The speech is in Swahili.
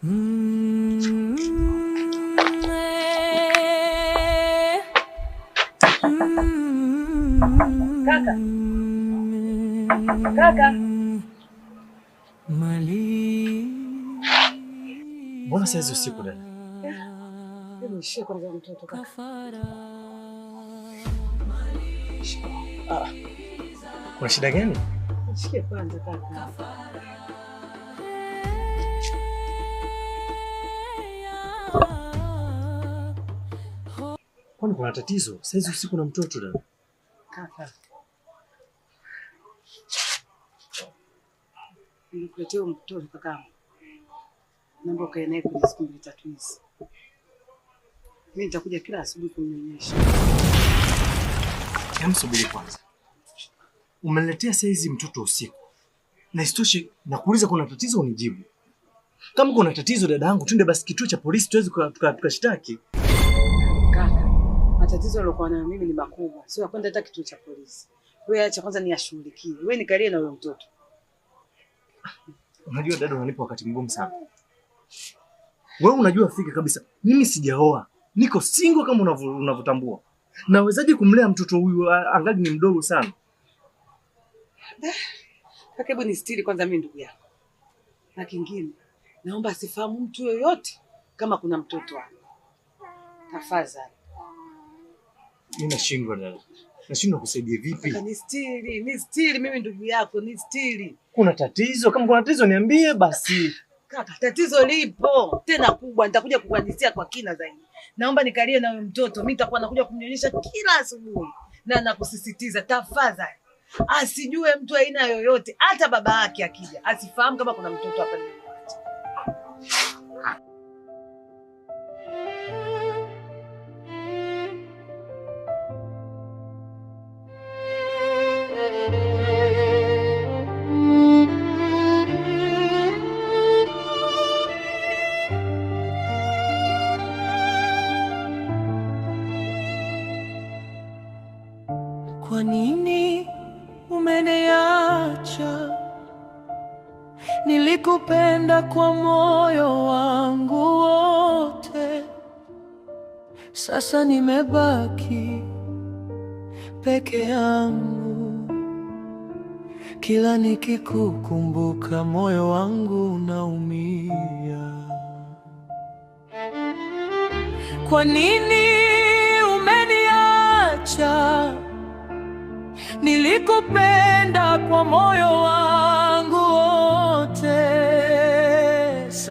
Kaka. Kaka. Mbona saizi usiku dada? Hebu nishike kwanza mtoto kaka. Ah. Kuna shida gani? Nishike kwanza kaka. Kwani kuna tatizo? Saizi usiku na mtoto dada. Kaka. Nikuletea mtoto kaka. Naomba ukae naye kwa siku mbili tatu hizi. Mimi nitakuja kila asubuhi kumnyonyesha. Hem, subiri kwanza. Umeniletea saizi mtoto usiku. Na isitoshe nakuuliza kuna tatizo unijibu. Kama kuna tatizo dada yangu, twende basi kituo cha polisi tuweze tukashtaki. Kaka, matatizo niliokuwa nayo mimi ni makubwa. Sio kwenda hata kituo cha polisi. Wewe acha kwanza niyashughulikie. Wewe nikalie na huyo mtoto. Unajua dada, unanipa wakati mgumu sana. Wewe unajua fika kabisa mimi sijaoa. Niko single kama unavyotambua. Nawezaje kumlea mtoto huyu angali ni mdogo sana? Kaka, hebu nistiri kwanza mimi ndugu yako. Na kingine, naomba asifahamu mtu yoyote kama kuna mtoto hapa. Tafadhali. Mimi nashindwa dada. Nashindwa kusaidia vipi? Kaka, nistiri, nistiri mimi ndugu yako, nistiri. Kuna tatizo? Kama kuna tatizo niambie basi. Kaka, tatizo lipo tena kubwa, nitakuja kukuhadithia kwa kina zaidi. Naomba nikalie na huyo mtoto, mimi nitakuwa nakuja kumnyonyesha kila asubuhi. Na nakusisitiza tafadhali, asijue mtu aina yoyote, hata baba yake akija asifahamu kama kuna mtoto hapa nimemwacha. Kwa nini umeniacha? Nilikupenda kwa moyo wangu wote, sasa nimebaki peke yangu. Kila nikikukumbuka moyo wangu unaumia. Kwa nini umeniacha? Nilikupenda kwa moyo wangu